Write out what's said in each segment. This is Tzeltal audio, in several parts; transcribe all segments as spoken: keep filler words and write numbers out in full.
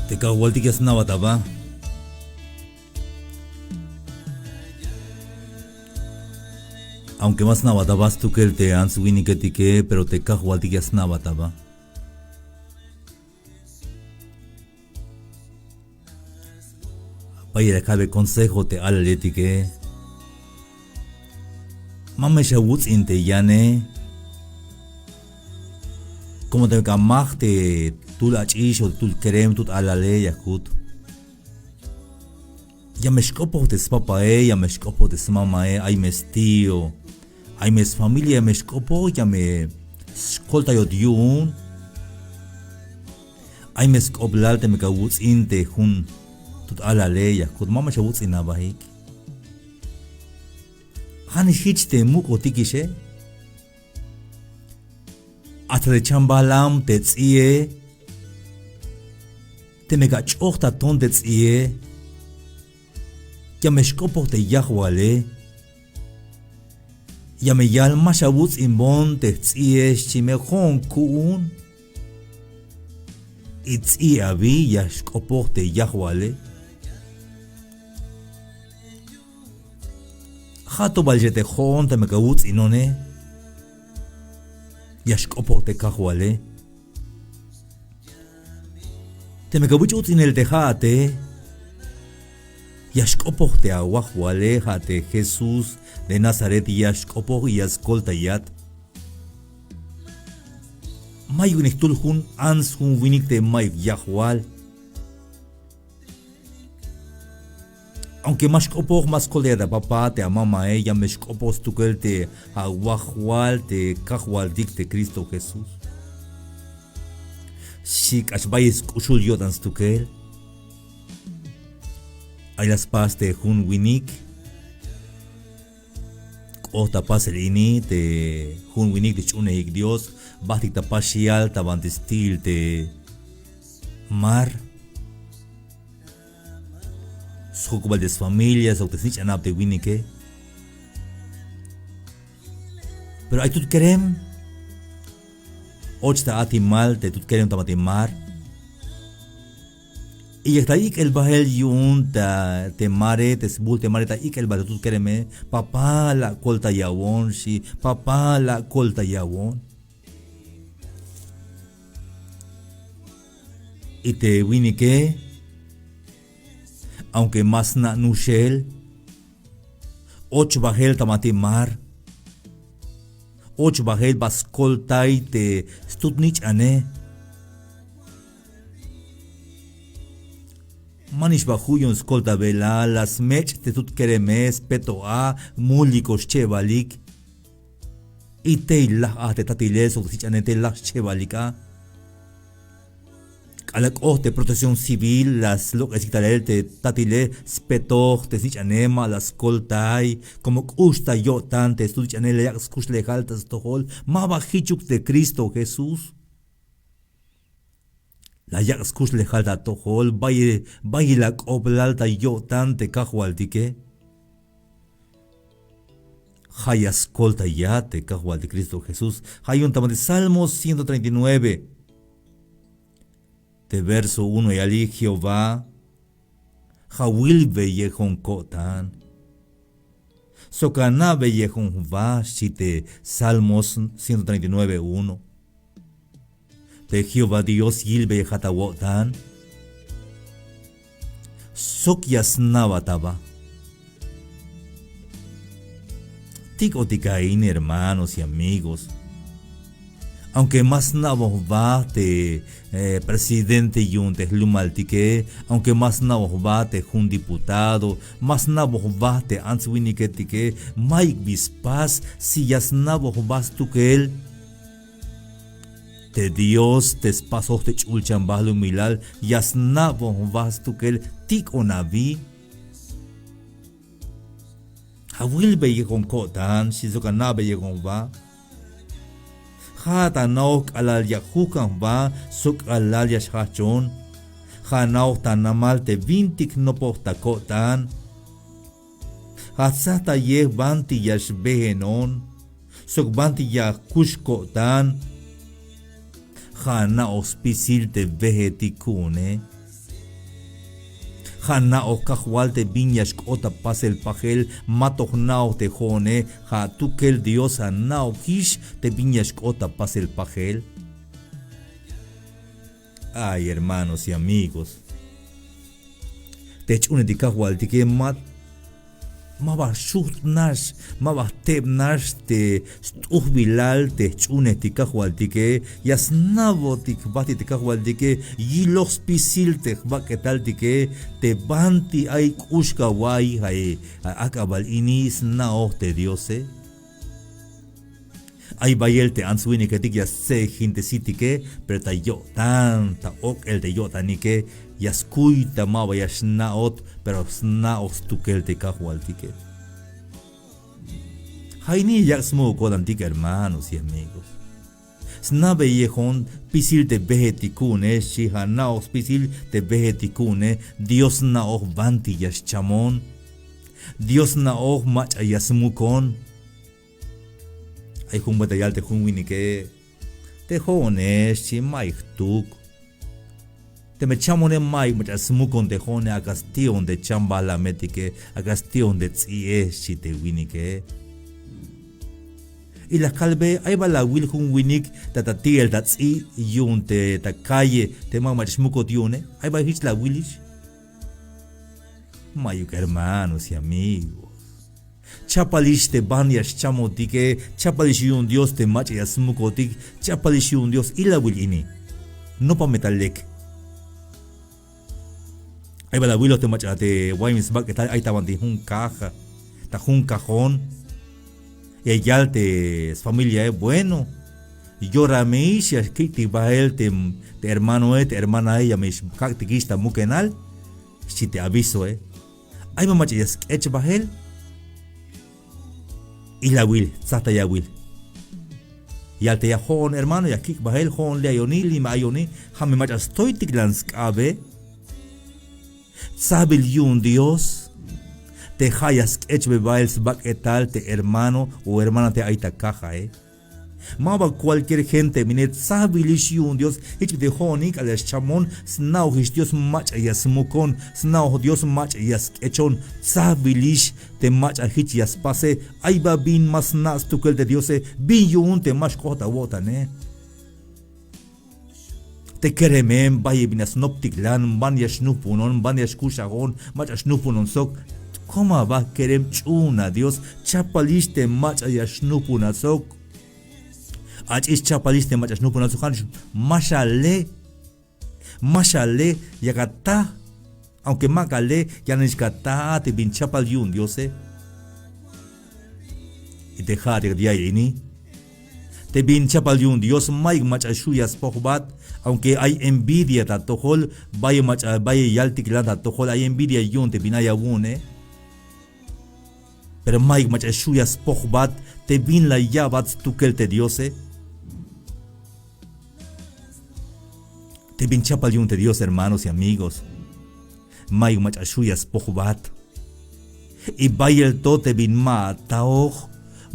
Te kajwaltik ya sna'bat aba. Aunque ma sna'bat aba stukel te ants winiketike, pero te kajwaltik ya sna'bat aba. Bayel ya ka'be consejo te alaletike. Ma me xawuts'in te yane. Como teme ka maj te tul ach'ix o te tul kerem tut alale, ya jut. Ya me xk'opoj te spapae, ya me xk'opoj te smamae, ay me stío, ay me sfamilia, ya me xk'opoj, ya me xkoltayot yu'un. Ay me sk'oblal teme ka wuts'in te jun tut alale, ya jut, ma me xawuts'in abahik. Ja'nix jich te muk'otikixe. Hasta te chambalam te ts'i'e, teme ka ch'oj ta ton te ts'i'e, ya me xk'opoj te yajwale. Ya me yal ma xawuts'inbon te jts'i'e, xchi me, jo'on ku'un. Y ts'i' abi ya xk'opoj te yajwale. Ja' to bal te jo'on teme ka wuts'inone, ya xk'opoj te kajwale. Teme ka wich' uts'inel te ja'ate, ya xk'opoj te awajwale, ja' te Jesús de Nazaret ya xk'opoj y ya skoltayat. Mayuk nix jtul jun ants, jun winik te mayuk yajwal. Aunque ma xk'opoj, ma skoltayat apapa, te amamae, ya me xk'opoj stukel te awajwal, te kajwaltik te Cristo Jesús. Xchi, k'ax bayel sk'uxul yo'tan stukel. Ay la spas te jun winik. K'ot ta pasel ini te jun winik te xch'uunejik Dios, bajtik ta paxial ta banti sti'il te mar. Sjukubal te sfamilia sok te snich'anab te winike. Pero ay tut kerem. Och ta atimal te tut kerem ta banti mar. Y yak ta ik'el bael yu'un ta te mare, te sbul te mare, ta ik'el bael tut kereme. Papá, la' koltayawon, xchi. Papá, la' koltayawon. Y te winike, aunque ma sna' nuxel, och bael ta banti mar. Och bael ba skoltay te stut nich'ane. Ma nix ba ju' yu'un skoltayel a, la smech' te tut kereme, speto a, mulik o xchebalik. Y tey laj a te tatile sok te snich'ane, tey laj xchebalik a. K'alal k'ot te protección civil, la slok'esik talel te tatile, spetoj te snich'ane, ma la skoltay, como k'ux ta yo'tan te snich'ane, la yak' skuxlejal ta stojol, ma ba jichuk te Cristo Jesús. La yak' skuxlejal ta atojol, bayel, bayel ak'oblal ta yo'tan te kajwaltike. Ja' ya skoltayat te kajwaltik Cristo Jesús. Ja' yu'un ta banti Salmos ciento treinta y nueve, te verso uno ya yalik: Jehová, jawilbeyejon ko'tan. Sok ana'beyejon jba, xchi te Salmos ciento treinta y nueve uno. Te Jehová Dios yilbeyejat awo'tan. Sok ya sna'bat aba. Tik'otik a in, hermanos y amigos. Aunque ma sna'bon jba te, eh, presidente yu'un te jlumaltike, aunque ma sna'bon jba te jun diputado, ma sna'bon jba te ants winiketike, mayuk bi spas, si ya sna'bon jba stukel te Dios te spasoj te ch'ulchan balumilal, ya sna'bon jba stukel, tik'on abi. Jawilbeyejon ko'tan, xchi, sok ana'beyejon jba. Ja'at ana'oj k'alal ya jujkan jba sok k'alal ya xjajchon. Ja' ana'oj ta namal te bintik nopoj ta ko'tan. Jajtsajtayej banti ya xbejenon sok banti ya jkux ko'tan. Ja' ana'oj spisil te bejetik ku'une. Ja' na'oj Kajwal te bin ya xk'ot ta pasel pajel, ma to jna'oj te jo'one, ja' atukel Dios ana'ojix te bin ya xk'ot ta pasel pajel. Ay, hermanos y amigos, te jch'uunejtik Kajwaltike ma, ma ba xujt' nax, ma ba jteb nax te st'ujbilal te jch'uunejtik Kajwaltike. Ya sna'botik jbajtik te Kajwaltike, yiloj spisil te jbak'etaltike, te banti ay k'ux kawa'iy, ay, ay ak'abal ini sna'oj te Diose. Ay bayel te ants winiketik ya stsejintesitike, pero ta yo'tan, ta ok'el te yo'tanike, ya skuy ta ma ba ya xna'ot, pero sna'oj stukel te Kajwaltike. Ja' ini yak' smuk'uk ko'tantik, hermanos y amigos. Sna'beyejon spisil te bejetik ku'une, xchi, ja' na'oj spisil te bejetik ku'une. Dios na'oj banti ya xchamon. Dios na'oj mach'a ya smukon. Ay jun buelta yal te jun winike: te jo'one, xchi, ma'yuk jtuk. Teme chamone, ma'yuk mach'a smukon te jo'one, ak'a sti'on te chambalametike, ak'a sti'on te ts'i'e, xchi te winike. Y la kalbe, ay bal awil jun winik ta, ta ti'el ta ts'i' yu'un te ta calle, te ma mach'a xmukot yu'une? Ay bal jich la awilix? Ma'yuk, hermanos y amigos. Chapalix te ban ya xchamotike, chapalix yu'un Dios te mach'a ya smukotik, chapalix yu'un Dios ilawil ini. Nopa me ta lek. Ay bal awiloj te mach'a te waymix sbak'etal ay ta banti jun caja, ta jun cajón. Ya yal te sfamiliae: bueno, yoramix ya kik'tik bael te, te hermanoe, te hermanae, ya me xkak'tikix ta mukenal, xchi te avisoe. Ay bal mach'a ya sk'ech bael? Ilawil, tsajtayawil. Yal te ya jo'on hermano, ya kik' bael, jo'on li' ayoni, li' me ayoni, ja' me mach'a stoytiklan sk'abe. Tsajbil yu'un Dios te ja' ya sk'echbe bael sbak'etal te hermano o hermana te ay ta cajae. Ma ba cualquier gente bine, tsajbilix yu'un Dios. Jich bit'il jo'oni k'alal ya xchamon, sna'ojix Dios mach'a ya smukon, sna'oj Dios mach'a ya sk'echon. Tsajbilix te mach'a jich ya spase. Ay bal bin ma sna' stukel te Diose, bin yu'un te ma xk'ot awo'tane. Te kereme, bayel bin ya snoptiklan, ban ya xnujpunon, ban ya xkuxajon, mach'a xnujpunon sok. Koma ba kerem, ch'uuna Dios, chapalix te mach'a ya xnujpuna sok. Ach'ix chapalix te mach'a xnujpuna sok, ja' nix ma xale, ma xale, yak ata. Aunque ma kale, ya nix ka ta te bin chapal yu'un Diose. Y te ja'at ya ini, te bin chapal yu'un Dios mayuk mach'a xju' ya spojbat. Aunque ay envidia ta atojol, bayel mach'a, bayel yaltiklan ta atojol, ay envidia yu'un te bin ay awu'une. Pero mayuk mach'a xju' ya spojbat te bin la ya'bat stukel te Diose. Te bin chapal yu'un te Dios, hermanos y amigos, mayuk mach'a xju' ya spojbat. Y bayel to te bin ma ataoj,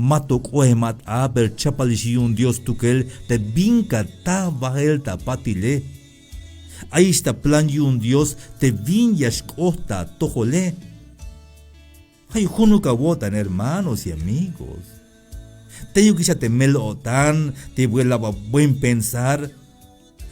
ma to k'oemat a, pero chapalix yu'un Dios stukel te bin ka ta bael ta patile. Ayix ta plan yu'un Dios te bin ya xk'ot ta atojole. Ay junuk awo'tan, hermanos y amigos. Teyukix a te mel-o'tan, te buen laba buen pensar.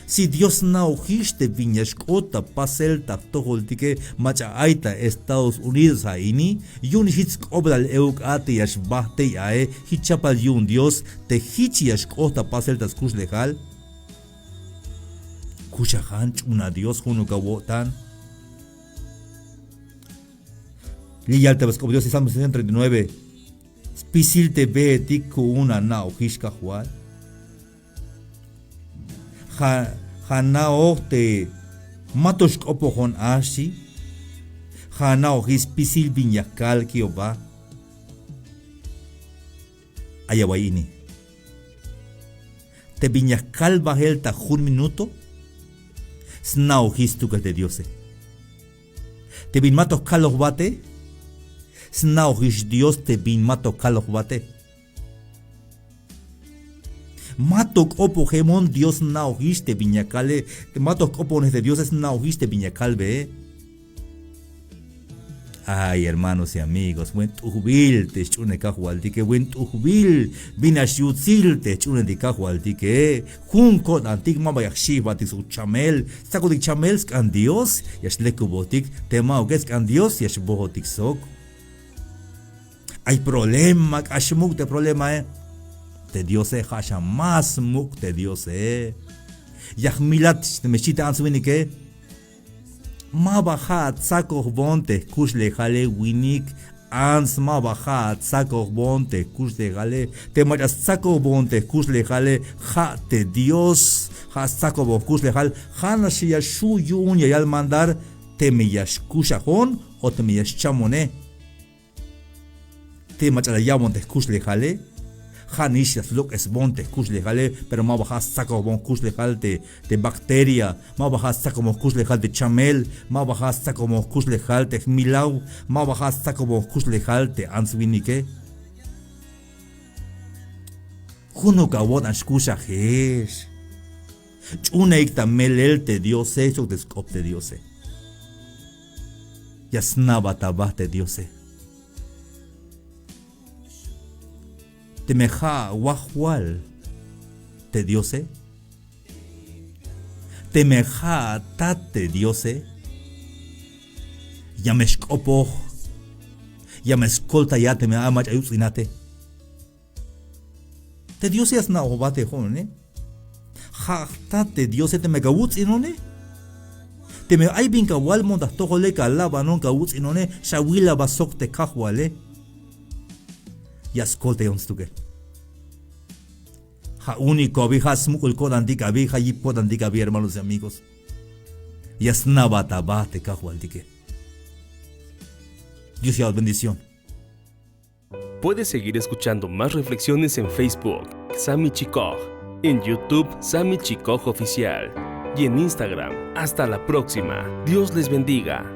Si Dios sna'ojix te bin ya xk'ot ta pasel ta jtojoltike, mach'a ay ta Estados Unidos a ini, yu'unix jich sk'oblal euk a te ya xbajt tey ae, jich chapal yu'un Dios te jich ya xk'ot ta pasel ta skuxlejal. Kuxajan, ch'uuna Dios, junuk awo'tan. Li' yal te ba sk'op Dios, Salmo ciento treinta y nueve. Spisil te beetik ku'un ana'ojix Kajwal. Ja', ja' ana'oj te ma to xk'opojon a, xchi. Ja' ana'ojix spisil bin ya kal Jehová. Ay awa'y ini. Te bin ya kal bajel ta jun minuto, sna'ojix stukel te Diose. Te bin ma to kalojbate, sna'ojix Dios te bin ma to kalojbate. Ma to k'opojemon, Dios sna'ojix te bin ya kale. Ma to jk'oponej te Diose, sna'ojix te bin ya kalbee. Ay hermanos y amigos, buen t'ujbil te sch'uhunel kajwaltike, buen t'ujbil bin nax yutsil te sch'uhunel kajwaltike. Jun ko'tantik ma ba ya jxi'jbatik sok chamel. Stsakotik chamel sk'an Dios ya xlekubotik, te ma'uke sk'an Dios ya xbojotik sok. Ay problema, k'ax muk' te problemae. Te Diose ja' xan más muk' te Diose. Ya jmilat, me xchi te ants winike. Ma ba ja' atsakojbon te jkuxlejale winik. Ants, ma ba ja' atsakojbon te jkuxlejale. Te mach'a stsakojbon te jkuxlejale ja' te Dios. Ja' stsakojbon jkuxlejal. Ja' nax ya xju' yu'un ya yal mandar teme ya xkuxajon o teme ya xchamone. Te mach'a la ya'bon te jkuxlejale, ja' nix ya slok'esbon te jkuxlejale. Pero ma ba ja' stsakojbon jkuxlejal te, te bacteria, ma ba ja' stsakojbon jkuxlejal te chamel, ma ba ja' stsakojbon jkuxlejal te jmilaw, ma ba ja' stsakojbon jkuxlejal te ants winike. Junuk awo'tan xkuxajex. Ch'uunaik ta melel te Diose sok te sk'op te Diose. Ya sna'bat aba te Diose. Teme ja' awajwal te Diose, teme ja' atat te Diose, ya me xk'opoj, ya me skoltaya teme ay mach'a yuts'inate. Te Diose ya sna'oj aba te jo'one. Ja' jtat te Diose teme kawuts'inone. Teme ay bin kawalbon ta jtojole, kalabanon, kawuts'inone, xawil aba sok te Kajwale. Ya skoltayon stukel. Ja' único abi, ja' smuk'ul ko'tantik abi, ja' yip ko'tantik abi, hermanos y amigos. Ya sna'bat aba te Kajwaltike. Dios ya bendición. Puedes seguir escuchando más reflexiones en Facebook, Sami Chikoj, en YouTube, Sami Chikoj Oficial, y en Instagram. Hasta la próxima. Dios les bendiga.